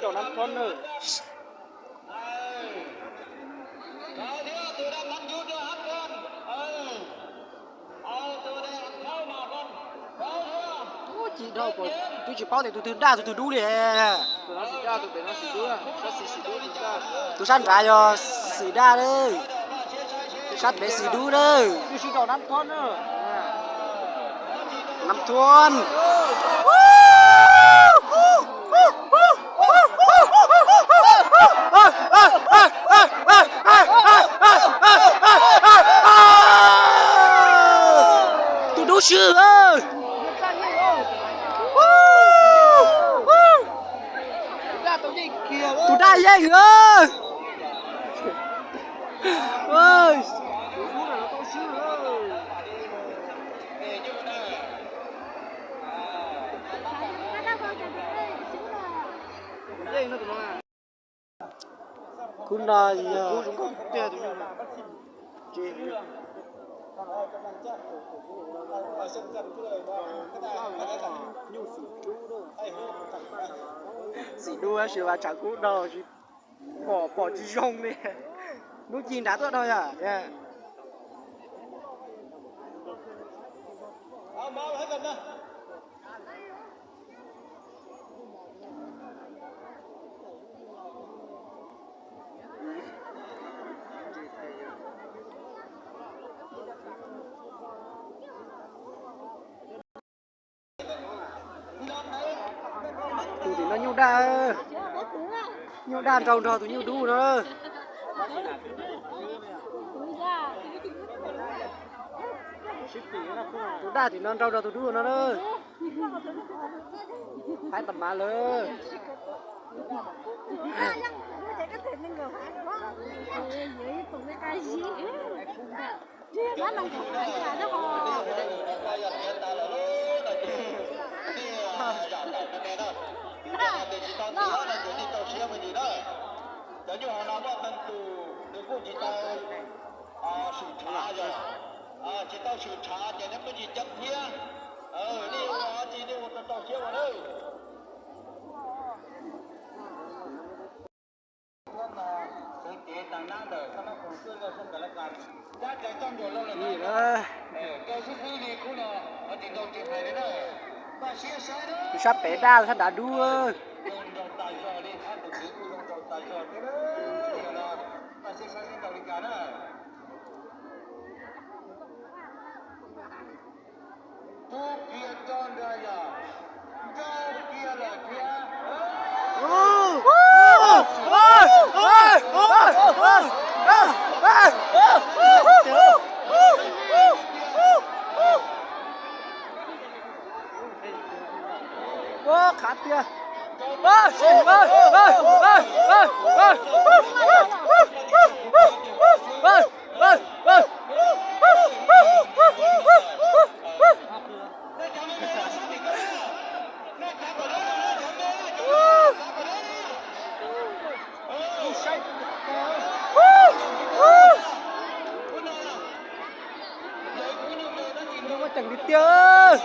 Rau Nam Thon na. Ub, ci dhau, twb tsis paub tias tus twg daj tus twg dub li. Tus sab nrad yog Xim Daj, tus sab pem Xim Dub na. Nam Thuam. Tus dub swb. Tus daj yeej. Khub no yog Xim Dub tab sis mas tshav kub dhau, pom pom tsis zoo li. Hnub ci nrad tuaj dhau yom. Tus tim no nyuj daj, nyuj daj nrau nrog tus nyuj dub no. Tus daj tim no nrau nrog tus dub no na. Haib tas mas lawm. Cov nyuj hauv no muaj qee tus nws kuj tsis tau swm tshav, tsis tau swm tshav ces nws kuj tsis ceeb thiab. Nej ua tsis nej ua tau tau siab ua na. Tus sab pem daj, sab nrad dub. Ua qhav tiag. Muaj ceem tiag tiag.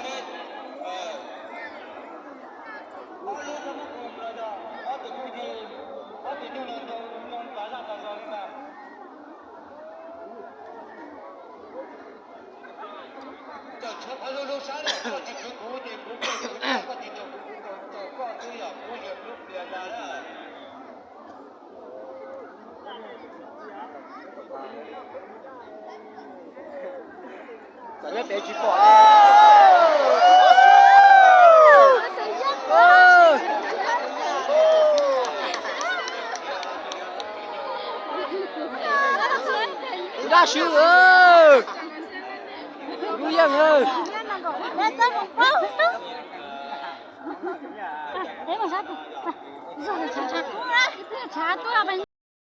Cov nyob pem tsis pom. Tus daj swb. Lub yeej.